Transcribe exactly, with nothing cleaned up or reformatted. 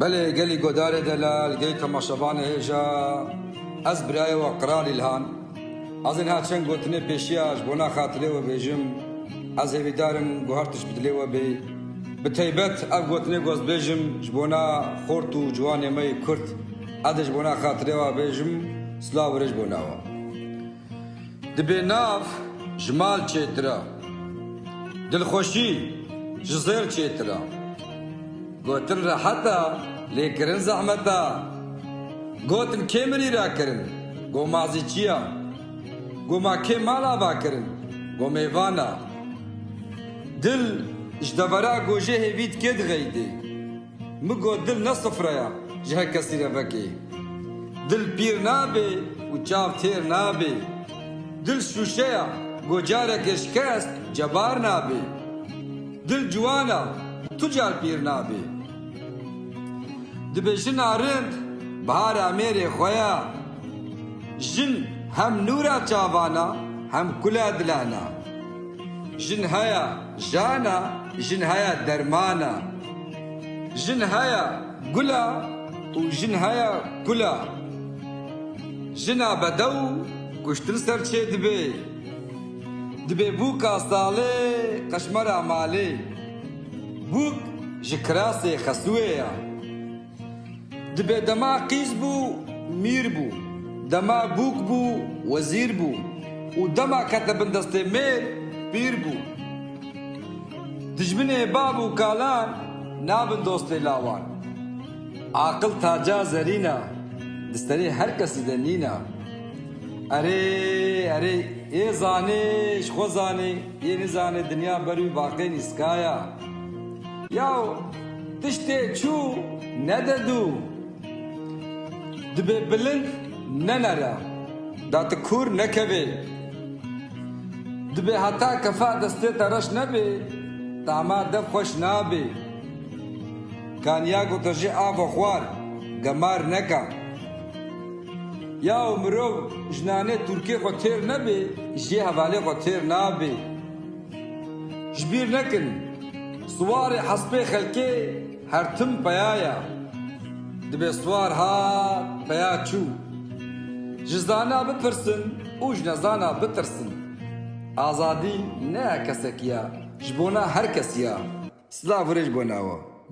Belê, gelî godarê delal, gelî temaşevanê hêja, ez birayê we Qral Îlhan. Ez ê niha çend gotinê pêşiya ji bona xatirê we bêjim. Ez hêvîdar im ku her tişt bi dilê we bê. Bi taybet ev gotinê ku ez bêjim ji bona xort û ciwanê me yê Kurd. Ez ê ji bona xatirê we bêjim, silav û rêz bona we. Dibê nav ji mal çêtir e. Dilxweşî ji zêr çêtir e. Gotin rehet e, lê kirin zehmet e. Gotin kê mirî ra kirin, go ma zî çi ya? Go ma kê mal ava kirin, go mêvan e. Dil ji devera gojê hêvî dikê dixeydê. Min got dil ne sifre ya, ji her kesî re vekê. Dil pîr nabe û çav têr nabe. Dil şûşe ya, ku carekê şikest, cebar nabe. Dil ciwan e, tu car pîr nabe. Dibê jina rind, bihara mêrê xwe ya. Jin hem nûra çavan e, hem kula dilan e. Jin heye jan e, jin heye derman e. Jin heye gul e û jin heye kul e. Jina bedew kuştin ser çê dibe. Dibê bûka salê, qeşmera malê. Bûk ji kirasê xesûyê ye. Dibê dema qîz bû, mîr bû. Dema bûk bû, wezîr bû. Û dema kete bin destê mêr, pîr bû. Dijminê bav û kalan nabin dostê lawan. Aqil taca zerîn e, di serê her kesî de nîn e. Erê, erê, ê zanê, ji xwe zanê, ê nizanê dinya ber wî baqê nîska ya. Yaw, tiştê çû nede dû. Dibê bilind nenere, da tu kûr nekevê. Dibê heta kefa destê te reş nebê, tama dev xweş nabê. Kaniya ku te jê ava xwar, gemar neka. Yaw mirov ji nanê Tirkê xwe têr nebê, jê hevalê xwe têr nabê. Ji bîr nekin, siwarê hespê xelkê her tim peya ye. Dibê siwar hat, peya çû. Ji zana bipirsin û ji nezana bitirsin. Azadî ne ya kesekî ya, ji bona her kesî ya. Silav û rêz bona we.